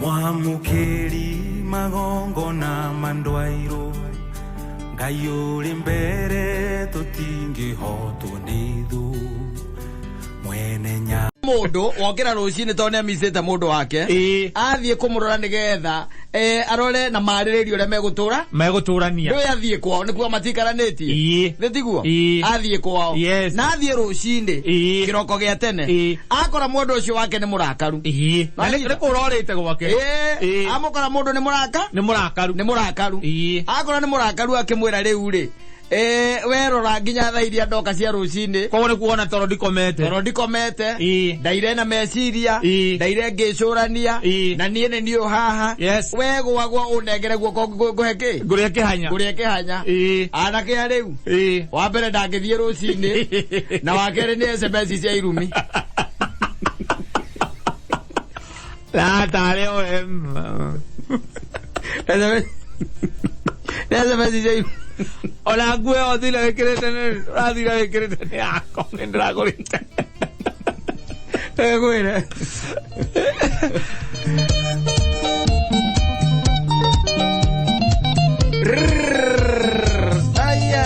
Mwamũkĩri magongona mandwairwo Ngai ũrĩ mbere tũtingĩhotwo nĩ thũ mwene nya Mũndũ wokĩra rũcinĩ tondũ nĩ amicĩte mũndũ wake, athiĩ kũmũrora nĩgetha arore na marĩrĩrie ũrĩa megũtũra, megũtũrania. Ndũĩ athiĩ kwao nĩkuo matikaranĩtie. Nĩ tiguo? Ĩĩ. Athiĩ kwao. Yes. Na athiĩ rũcinĩ kĩroko gĩa tene, akora mũndũ ũcio wake nĩ mũrakaru. Na nĩ kũrorĩte gwake. Amũkora mũndũ nĩ mũraka, nĩ mũrakaru. Nĩ mũrakaru. Akora nĩ mũrakaru, akĩmwĩra rĩu rĩ, werora nginya thaa iria ndoka cia rũcinĩ. Koguo nĩ kuona toro ndikomete. Toro ndikomete. Ndaire na meciria, ndaire ngĩcũrania, na niĩ nĩ niĩ haha. We gwagwa ũnengere guoko ngũhe kĩ? Ngũrĩe kĩhanya. Ngũrĩe kĩhanya. Anake a rĩu, wa mbere ndangĩthiĩ rũcinĩ, na wa kerĩ nĩ SMS cia irumi. Tatarĩ o SMS, nĩ SMS cia irumi. Ona nguo ĩyo ũthire wĩkĩrĩte ũrathire wĩkĩrĩte nĩ yakwa, nĩ ndĩragũrĩte. Ngwĩre. Aya.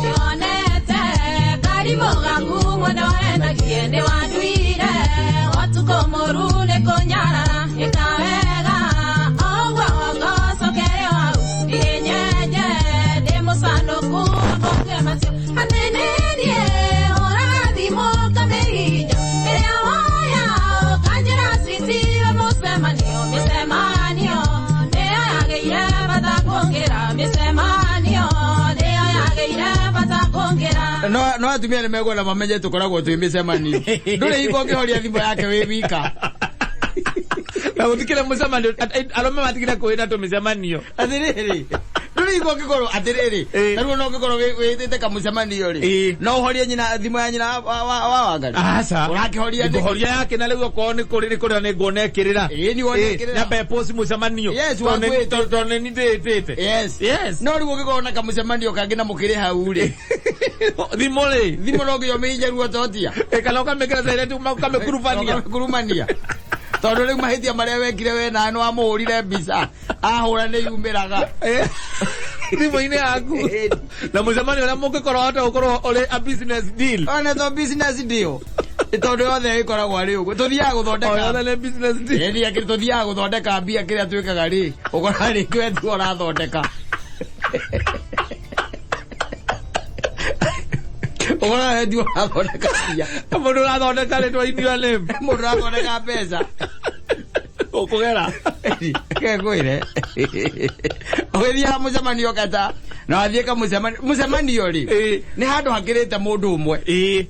Nĩwonete karimũ gaku mũno endagie nĩ wanduire ũtukũ mũru nĩ kũnyarara ĩka wega ũguo ngocokere hau ndirĩ nyenje ndĩ mũcanũku mũtwe macio atĩ nĩniĩ hũra thimũ kamĩhinya ĩrĩa woya ũkanjĩra ciciwe mũcemanio mĩcemanio nĩyo yagĩire bata kũngĩra mĩcemanio nĩyo yagĩire bata kũngĩra. No atumia nĩ mekwenda mamenye tũkoragwo twĩ mĩcemanio. Ndũrĩ hingo ũngĩhoria thimũ yake wĩ wika. Na gũtikĩrĩ mũcemanio, arũme matigire kwĩna tũmĩcemanio. Atĩrĩrĩ, ndũrĩ hingo ũngĩkorwo atĩrĩrĩ, tarĩu ona ũngĩkorwo wĩtĩte kamũcemanio rĩ, no ũhorie nyina thimũ ya nyina wa Wangari? Aca. Ũrakĩhoria nĩkĩ? Ngũhoria yake na rĩu okorwo nĩ kũrĩ nĩ kũrĩa nĩ nguona ĩkĩrĩra. Ĩĩ, nĩ wona ĩkĩrĩra. Nyambe ĩpost mũcemanio. Yes, Tondũ wakwĩte. tondũ nĩ ndĩĩtĩte. Yes. Yes. No rĩu ũngĩkorwo na kamũcemanio kangĩ na mũkĩrĩ hau rĩ, thimũ rĩ, thimũ no nginya ũmĩhinje ruototia. Kana ũkamĩkĩra silent ũkamĩkurubania. Ũkamĩkurumania. Tondũ rĩu mahĩtia marĩa wekire we nawe nĩ wamũhũrire mbica, ahũra nĩ yumĩraga. Thimũ-inĩ yaku. Na mũcemanio ũrĩa mũngĩkorwo wahota gũkorwo ũrĩ a business deal. Ona to business deal. Tondũ yothe ĩkoragwo arĩ ũguo. Tũthiaga gũthondeka. O yothe nĩ business deal. Ĩni akĩrĩ tũthiaga gũthondeka mbia kĩrĩa twĩkaga rĩ, ũkora rĩngĩ we tiwe ũrathondeka. Ũkora we tiwe ũrathondeka mbia. Mũndũ ũrathondeka rĩtwa in your name. Mũndũ ũrathondeka mbeca. Ũkũgera. Ngwĩre. Ũgĩthiaga mũcemanio kata na wathiĩ kamũcemanio, mũcemanio rĩ, nĩ handũ hakĩrĩte mũndũ ũmwe.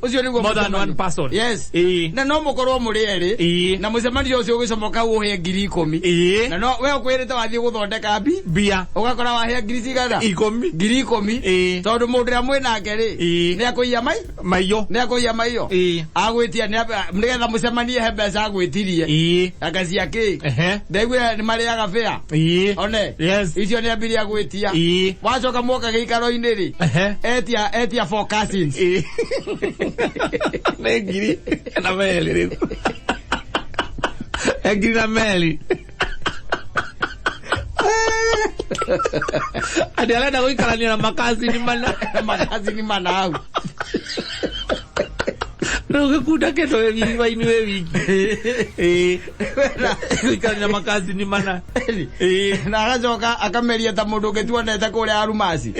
Ũcio nĩguo More than mũcemanio. one person. Yes. Na no mũkorwo mũrĩ erĩ. Na mũcemanio ũcio ũgĩcomoka ũhĩe 10,000. Na no we ũkwĩrĩte wathiĩ gũthondeka mbi. Mbia. Ũgakora wahĩa ngiri cigana? 10. 10,000. Tondũ mũndũ ũrĩa mwĩ nake rĩ, nĩ akũiya mai? Maiyo. Nĩ akũiya maiyo? Agwĩtia nĩgetha mũcemanie he mbeca agwĩtirie. Anga cia kĩ? Ndaiguire nĩ marĩaga bĩa. One. Yes. Icio nĩ ambirie agwĩtia. Wacoka mwoka gĩikaro-inĩ rĩ, etia four cousins. Nĩ ngiri na meri rĩu. Nĩ ngiri na meri. Atĩ arenda gũikarania na makazini mana. Makazini mana hau. Rĩu gĩkunda kĩndũ wĩ wĩ wiki. Gũikarania na makazini mana. Na agacoka akameria ta mũndũ ũngĩ tuonete kũrĩa Arumasi.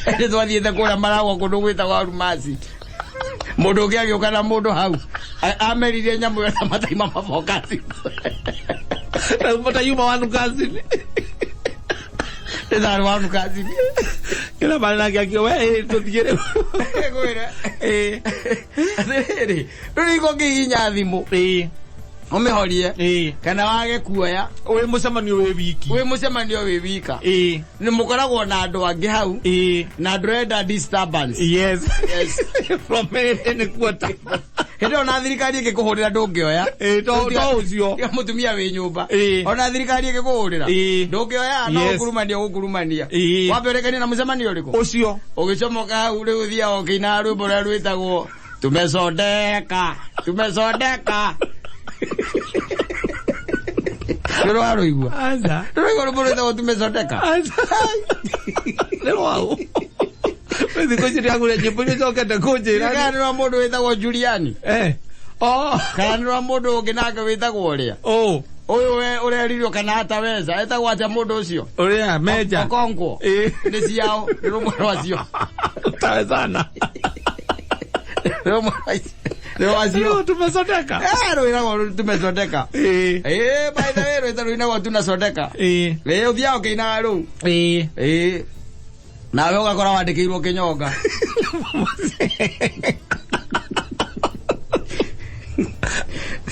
Nĩ twathiĩte kũrĩa Maragwa kũndũ gwĩtagwo Arumasi. Mũndũ ũngĩ agĩũka na mũndũ hau. Ameririe nyamũ ĩyo na mataima mabokasi. Rĩu matauma wanu kazini. Nĩ tharĩ wanu kazini. Kĩrĩa marĩ nake akiuga, we tũthiĩ rĩu. Ngwĩre. Atĩrĩrĩ, rĩu nĩguo ũngĩhihinya thimũ. Ũmĩhorie. Kana wage kuoya. Wĩ mũcemanio wĩ wiki. Wĩ mũcemanio wĩ wika. Nĩ mũkoragwo na andũ angĩ hau. Na ndũrenda disturbance. Yes. Yes. From any quarter. Hĩndĩ ĩyo na thirikari ĩngĩkũhũrĩra ndũngĩoya. To ũcio. Tiga mũtumia wĩ nyũmba. Ona thirikari ĩngĩkũhũrĩra. Ndũngĩoya, no gũkurumania ũgũkurumania. Wambe ũrekanie na mũcemanio ũrĩkũ? Ũcio. Ũgĩcomoka hau rĩu ũthiaga ũkĩinaga rwĩmbo rũrĩa rwĩtagwo tumesondeka, tumesondeka. Nĩ rwarũigua. Aca. Rũigua rwĩmbo rwĩtagwo tumesondeka. Aca. Nĩ rwaũ. Rĩu thikũ ici ndĩragũra nyĩmbo iria icokete kũnjĩra. Kana nĩ rwa mũndũ wĩtagwo Juliani. Eh. Oh. Kana nĩ rwa mũndũ ũngĩ nake wĩtagwo ũrĩa. Oh. Ũyũ we ũrerirwo kana ataweza. Etagwo atĩa mũndũ ũcio? Ũrĩa meja. Okonkwo. Ĩĩ. Nĩ ciao. Nĩ rũmwe rwacio. Tawezana. Nĩ rũmwe rwacio. Nĩ rwacio. Rĩu tumesondeka. Eh, rwĩragwo tumesondeka. Ĩĩ. Eh, by the way, rwĩta rwĩnagwo tunasondeka. Ĩĩ. Ĩĩ, ũthiaga ũkĩinaga rũu. Ĩĩ. Ĩĩ. Nawe ũgakora wandĩkĩirwo kĩnyonga.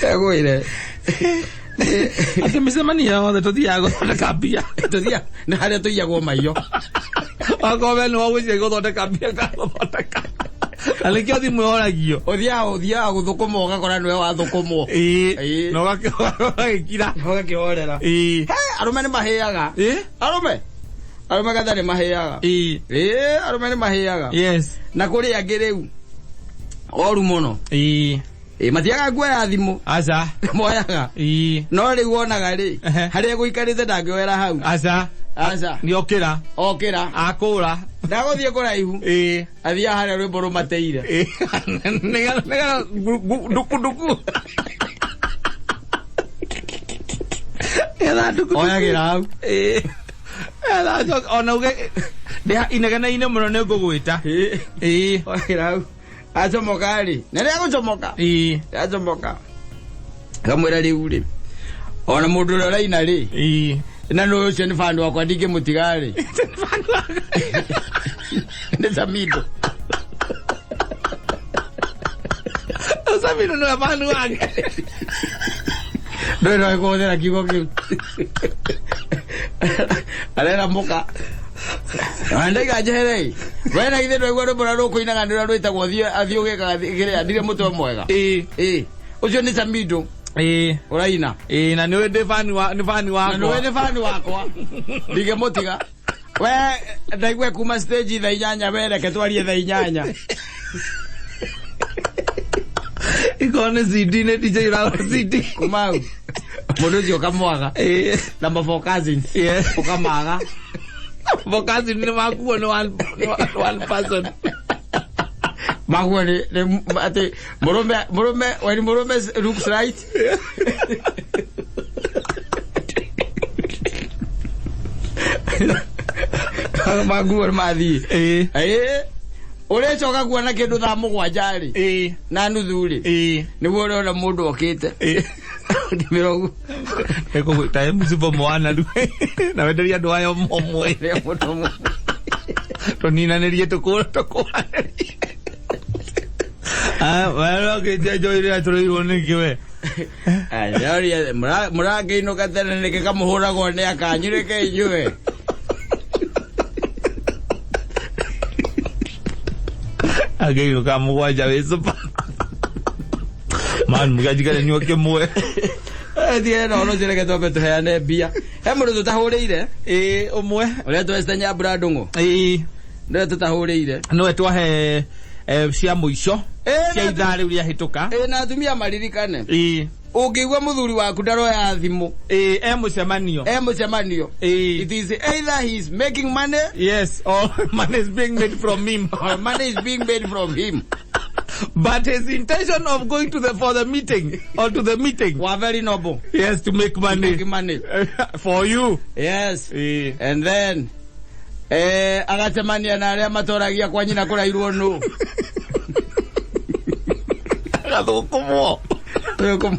Egwĩre. Atĩ mĩcemanio yothe tũthiaga gũthondeka mbia. Tũthia nĩ harĩa tũiyagwo maiyo. Wakorwo we nĩwe ũgwĩciria gũthondeka mbia gũthondeka. Na nĩkĩo thimũ yoragio. Ũthiaga ũthiaga gũthũkũma ũgakora nĩwe wathũkũmwo. Ĩĩ. Ĩĩ. Na ũgagĩkira. Ũgakĩhorera. Ĩĩ. He, arũme nĩ mahĩaga. Ĩĩ. Arũme. Arũme gatha nĩ mahĩaga. Ĩĩ. Ĩĩ, arũme nĩ mahĩaga. Yes. Na kũrĩ angĩ rĩu. Oru mũno. Ĩĩ. Ĩĩ, matiagaga kuoya thimũ. Aca. Moyaga. Ĩĩ. No rĩu wonaga rĩ, Ehe. harĩa gũikarĩte ndangĩoera hau. Aca. Aca. Nĩokĩra. Okĩra. Akũra. Ndagũthiĩ kũraihu. Ĩĩ. Athiaga harĩa rwĩmbo rũmateire. Ĩĩ. Nĩgetha nĩgetha nduku nduku. Nĩgetha nduku nduku. Oyagĩra hau. Ĩĩ. Nĩgetha acoke ona uge ndĩ inegene-inĩ mũno nĩ ngũgwĩta. Ĩĩ. Ĩĩ. Oyagĩra hau. Acomoka rĩ. Na rĩrĩa agũcomoka. Ĩĩ. Acomoka. Akamwĩra rĩu rĩ. Ona mũndũ ũrĩa ũraina rĩ. Ĩĩ. Na nĩ ũcio nĩ bandũ wakwa ndingĩmũtiga rĩ. Nĩ Samido. Samido nĩwe banu wake. Ndũĩ no kũhũthĩra kiugo kĩu. Arera mũka. Na ndaiga njehere. We na githĩ ndwaigua rwĩmbo rũrĩa rũkũinaga nĩ rũrĩa rwĩtagwo thiĩ athiĩ ũgĩkaga kĩrĩa ndirĩ mũtwe mwega. Ĩĩ. Ĩĩ. Ũcio nĩ Samido Ĩĩ. ũraina. Ĩĩ na nĩwe ndĩ bani wa nĩ bani Na wakwa. nĩwe nĩ bani wakwa. Ndingĩmũtiga. We ndaigue kuma stage thaa inyanya we reke twarie thaa inyanya. Ikorwo nĩ CD nĩ DJ ũragũra CD. Kuma hau. Mũndũ ũcio ũkamwaga. Ĩĩ. Number four cousins. Yeah. Ũkamaga. Bokazi nĩ makuo nĩ one, nĩ one person. Maguo nĩ nĩ atĩ mũrũme mũrũme when mũrũme looks right. Maguo nĩ mathiĩ. Ĩĩ. Ĩĩ. Ũrĩcoka kuona kĩndũ thaa mũgwanja rĩ Ĩĩ. na nuthu rĩ Ĩĩ. nĩguo ũrĩona mũndũ okĩte. Ĩĩ. Ndĩmĩrogu. Ĩkũgwĩta MC mwana rĩu. Na wenderie andũ aya ũmwe. Rĩa mũndũ ũmwe. Tũninanĩrie tũkũra tũkũranĩrie. Ah, wewe ũkĩnjia njohi rĩrĩa tũrĩirwo nĩkĩ we? Ayoria mũrakĩinũka tene nĩkĩ kamũhũragwo nĩ akanyu reke inyuĩ. Angĩinũka mũgwanja wĩ cuba. Man, mũganjikare nyua kĩmwe. Thiĩ no no reke twambe tũheane mbia. He mũndũ tũtahũrĩire Ĩĩ, ũmwe. ũrĩa twecite Nyambura Ndũng'ũ Ĩĩ. nĩwe tũtahũrĩire. Nĩwe twahe cia mũico Ĩĩ, cia na- ithaa rĩu rĩahĩtũka. Ĩĩ na atumia maririkane. Ĩĩ. Ũngĩigua mũthuri waku ndaroya thimũ Ĩĩ, e mũcemanio. e mũcemanio. Ĩĩ. It is either he is making money Yes, or money is being made from him. or money is being made from him. But his intention of going to the for the meeting or to the meeting, Wa very noble. yes, to make money. Making money. For you. Yes. Ĩĩ. And then agacemania na arĩa matoragia kwa nyina kũrairwo nũ. Agathũkũmwo. Thũkũmwo.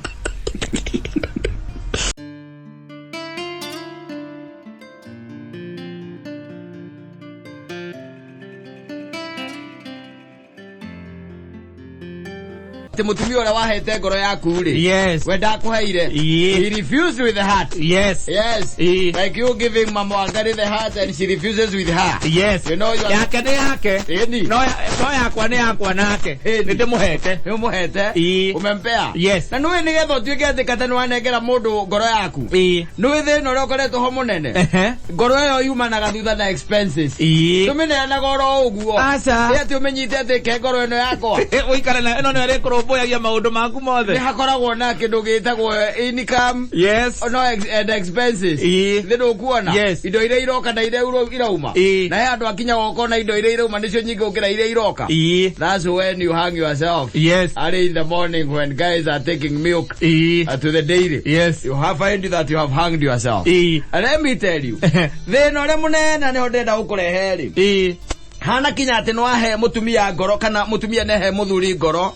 Atĩ mũtumia ũrĩa wahete ngoro yaku rĩ Yes. we ndakũheire. Ĩĩ. He refused with the heart. Yes. Yes. Ĩĩ. Like you giving Mama Wangari the heart and she refuses with her. Yes. You know you are Yake nĩ yake. Ĩni. No no yakwa nĩ yakwa nake. Ĩni. Nĩ ndĩmũhete. Nĩ ũmũhete. Ĩĩ. Umempea. Yes. Na nĩũĩ nĩgetha ũtuĩke atĩ kata nĩwanengera mũndũ ngoro yaku. Ĩĩ. Nĩũĩ thĩna ũrĩa ũkoretwo ho mũnene. Ehe. Ngoro ĩyo yumanaga thutha na expenses. Ĩĩ. Tũmĩneanaga oro ũguo. Aca. Nĩ atĩ ũmĩnyite atĩ ke ngoro ĩno yakwa. Ũikare na ĩno nĩyo ĩrĩkũrũgamĩrĩra. ũrũmbũyagia maũndũ maku Nĩ mothe. hakoragwo na kĩndũ gĩtagwo income Yes. no and expenses. Ĩĩ. Thĩ ndũkuona Yes. indo iria iroka na iria irauma. Ĩĩ. Na he andũ akinyaga ũkona indo iria irauma nĩcio nyingĩ gũkĩra iria iroka. Ĩĩ. That's when you hang yourself. Yes. Early in the morning when guys are taking milk Ĩĩ. to the dairy. Yes. You have find that you have hanged yourself. Ĩĩ. And let me tell you, thĩna ũrĩa mũnene nĩho ndĩrenda gũkũrehe rĩ. Ĩĩ. Hana kinya atĩ nĩwahe mũtumia ngoro kana mũtumia nĩahe mũthuri ngoro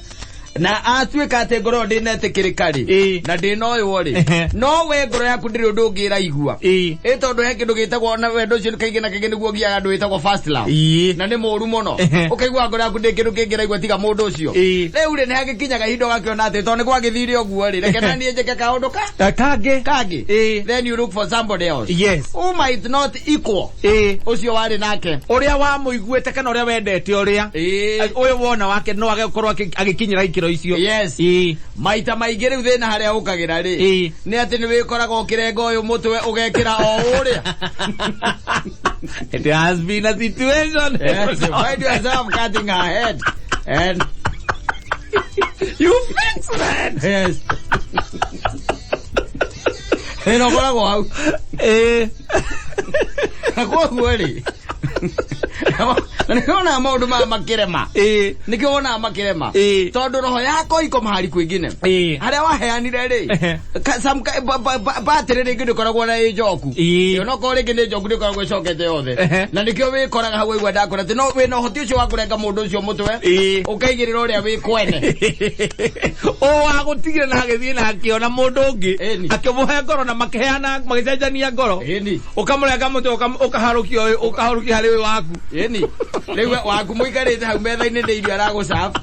na atuĩka atĩ ngoro ĩyo ndĩnetĩkĩrĩka rĩ Ĩĩ. na ndĩnoywo rĩ Ehe. no we ngoro yaku ndĩrĩ ũndũ ũngĩ ĩraigua. Ĩĩ. Ĩ tondũ he kĩndũ gĩtagwo na wendo ũcio kaingĩ na kaingĩ nĩguo ũgiaga andũ wĩtagwo first love. Ĩĩ. Na nĩ mũru mũno. Ehe. Ũkaigua ngoro yaku ndĩ kĩndũ kĩngĩ ĩraigua tiga mũndũ ũcio. Ĩĩ. Rĩu rĩ nĩ hagĩkinyaga ihinda ũgakĩona atĩ tondũ nĩ gwagĩthire ũguo rĩ, reke naniĩ njĩke kaũndũ ka Kangĩ. kangĩ. Ĩĩ. Then you look for somebody else Yes. who might not equal Ĩĩ. ũcio warĩ nake. Ũrĩa wamũiguĩte kana ũrĩa wendete ũrĩa. Ĩĩ. Ũyũ wona wake no age gũkorwo agĩkinyĩra ikĩro icio. Yes. Ĩĩ. Maita maingĩ rĩu thĩna harĩa ũkagĩra rĩ Ĩĩ. nĩ atĩ nĩ wĩkoraga ũkĩrenga ũyũ mũtwe ũgekĩra o ũrĩa. It has been a situation. Yes, you find yourself cutting her head and You fix that. Yes. Thĩna ũkoragwo hau. Ĩĩ. Na koguo rĩ, na nĩkĩo wonaga maũndũ maya makĩrema. Ĩĩ. Nĩkĩo wonaga makĩrema. Ĩĩ. Tondũ roho yako iko mahali kwingine. Ĩĩ. Harĩa waheanire rĩ, Ehe. batĩrĩ rĩngĩ ndĩkoragwo na ĩ njoku. Ĩĩ. Onokorwo rĩngĩ nĩ njoku ndĩkoragwo ĩcokete yothe. Ehe. Na nĩkĩo wĩkoraga hau waigua ndakũra atĩ no wĩna ũhoti ũcio wa kũrenga mũndũ ũcio mũtwe. Ĩĩ. Ũkaigĩrĩra ũrĩa wĩ kwene. Ũ wagũtigire na agĩthiĩ na akĩona mũndũ ũngĩ Ĩni. akĩmũhe ngoro na makĩheana magĩcenjania ngoro Ĩni. ũkamũrenga mũtwe ũkaharũkia ũyũ ũkaharũkia harĩ ũyũ waku. Ĩni. Rĩu waku mũikarĩte hau metha-inĩ nĩ irio aragũserve.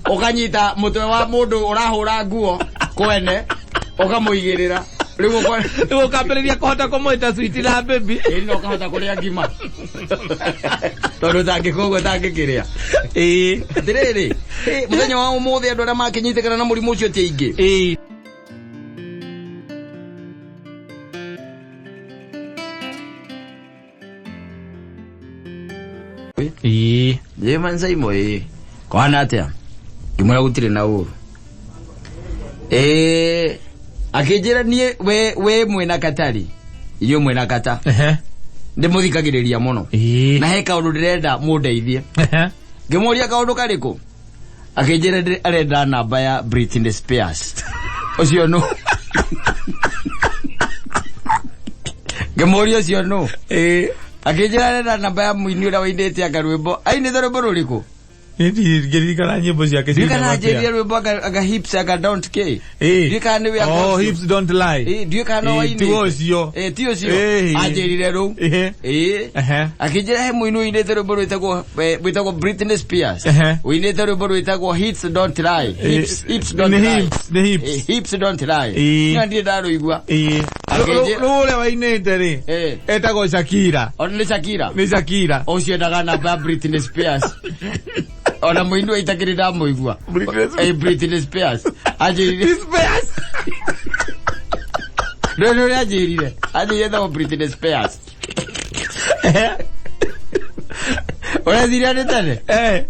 Ũkanyita mũtwe wa mũndũ ũrahũra nguo kwene ũkamũigĩrĩra. Rĩu ũkona Rĩu ũkambĩrĩria kũhota kũmwĩta sweet na baby. Ĩni na ũkahota kũrĩa ngima. Tondũ ũtangĩka ũguo ũtangĩkĩrĩa. Ĩĩ. Atĩrĩrĩ, mũthenya wa ũmũthĩ andũ arĩa makĩnyitĩkana na mũrimũ ũcio ti aingĩ. Ĩĩ. Ĩĩ. Njĩma Nsaimo ĩĩ. Kwana atĩa? Ngĩmwĩra gũtirĩ na ũru. Ĩĩ akĩnjĩra niĩ we mwĩna Katari. Inyuĩ mwĩna Kata. Ehe. Ndĩmũthikagĩrĩria mũno. Ĩĩ. Na he kaũndũ ndĩrenda mũndeithie. Ehe. Ngĩmũria kaũndũ karĩkũ? Akĩnjĩra arenda namba ya Britney Spears. Ũcio nũ? Ngĩmũria ũcio nũ? Ĩĩ. Akĩnjĩra arenda namba ya mũini ũrĩa wainĩte anga rwĩmbo. Ainĩte rwĩmbo rũrĩkũ? Ndirikana nyĩmbo ciake Ndiũĩ kana anjĩrire rwĩmbo anga hips anga don't care. Ĩĩ. Ndiũĩ kana nĩwe anga Oh, ũcio. hips don't lie. Ĩĩ, ndiũĩ kana no Ĩĩ, wainĩte. ti ũcio. Ĩĩ, ti ũcio. Ĩĩ. Anjĩrire rũu. Ĩĩ. Ĩĩ. Ehe. Akĩnjĩra he mũini ũinĩte rwĩmbo rwĩtagwo Britney Spears. Ehe. Ũinĩte rwĩmbo rwĩtagwo hips don't lie. Hips, hips don't Nĩ lie. hips, nĩ hips. Ĩĩ, hips don't lie. Ĩĩ. No ndirĩ ndarũigua. Ĩĩ. Akĩnjĩra- Rũu ũrĩa wainĩte rĩ Ĩĩ. etagwo Shakira. Ona nĩ Shakira. Nĩ Shakira. Ũcio endaga namba ya Britney Spears. Ona mũini ũyũ itakĩrĩ ndamũigua. Britney Spears. Ĩĩ, Britney Spears. Anjĩrire. Spears. Rĩu nĩ ũrĩa anjĩrire. Anjĩrire etagwo Britney Spears. Ũreciria nĩ tene? Eh.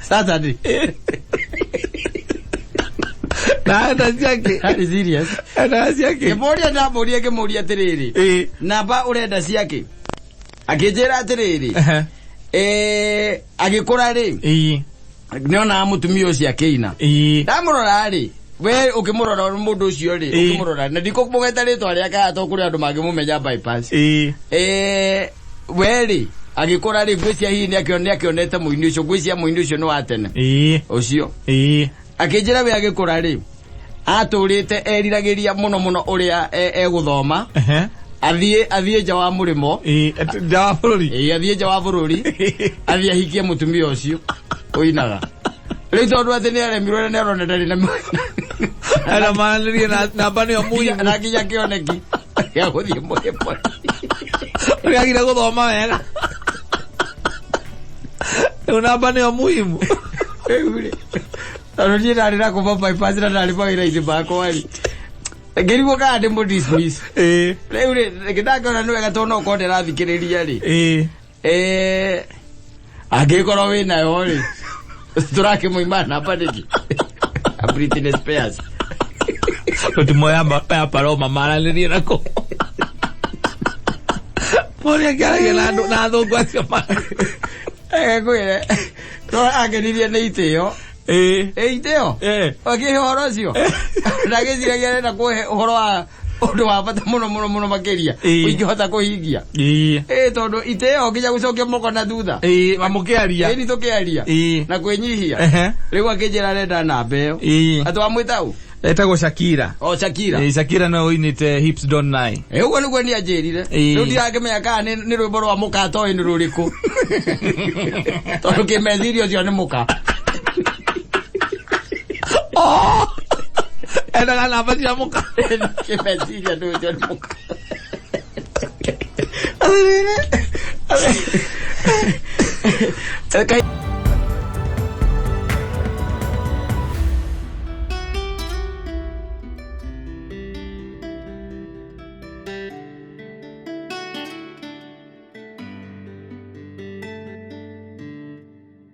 Saturday. Na enda ciake. That is serious. Enda ciake. Ngĩmũria ndamũria ngĩmũria atĩrĩrĩ. Ĩĩ. Namba ũrenda ciake? Akĩnjĩra atĩrĩrĩ. Ehe. Agĩkũra rĩ, Ĩĩ. nĩonaga mũtumia ũcio akĩina. Ĩĩ. Ndamũrora rĩ, we ũkĩmũrora mũndũ ũcio rĩ, Ĩĩ. ũkĩmũrora na ndikũmũgweta rĩtwa rĩake haha tondũ kũrĩ andũ mangĩmũmenya bypass. Ĩĩ. We rĩ, agĩkũra rĩ, ngwĩciria hihi nĩakĩonete mũini ũcio, ngwĩciria mũini ũcio nĩ wa tene. Ĩĩ. Ũcio. Ĩĩ. Akĩnjĩra we agĩkũra rĩ, atũrĩte eriragĩria mũno mũno ũrĩa egũthoma. Ehe. Athiĩ nja wa mũrĩmo. Ĩĩ, nja wa bũrũri. Ĩĩ, athiĩ nja wa bũrũri. Athiĩ ahikie mũtumia ũcio ũinaga. Rĩu tondũ atĩ nĩaremirwo na nĩarona ndarĩ na Ana maanĩrie na namba nĩyo muhimu. Na nginya kĩoneki gĩa gũthiĩ mũrĩmo. Ũrĩa agire gũthoma wega. Rĩu namba nĩyo muhimu. Rĩu rĩ, tondũ niĩ ndarĩ na kuma bypass na ndarĩ mawĩra-inĩ makwa rĩ, ngĩrigwo kana ndĩmũ dismiss. Ĩĩ. Rĩu rĩ, ngĩndakĩona nĩ wega tondũ no ũkorwo ndĩrathikĩrĩria rĩ. Ĩĩ. Angĩkorwo wĩnayo rĩ, Tũrakĩmũima namba nĩkĩ? Britney Spears. Tũtimoya ya Paloma maranĩrie nako. Mori akĩaragia na andũ na athũngũ acio ma. Ngwĩre no angenirie nĩ itĩo. Ĩ itĩo. Akĩhe ũhoro ũcio ndagĩciragia arenda kũhe ũhoro wa ũndũ wa bata mũno mũno mũno makĩria ũingĩhota kũhingia. Ĩ tondũ itĩo nginya gũcokia moko na thutha. Mamũkĩaria. Ĩni tũkĩaria na kwĩnyihia. Rĩu akĩnjĩra arenda namba ĩyo. Atĩ wamwĩta ũ? Etagwo Shakira. O Shakira. Shakira no ũinĩte Hips Don't Lie. Ũguo nĩguo niĩ anjĩrire. Rĩu ndirakĩmenya kana nĩ rwĩmbo rwa mũka atoĩ nĩ rũrĩkũ. Tondũ kĩmeciria ũcio nĩ mũka. Oh! Endaga namba cia mũka. Kĩmeciria nĩ ũcio nĩ mũka. Atĩrĩrĩ.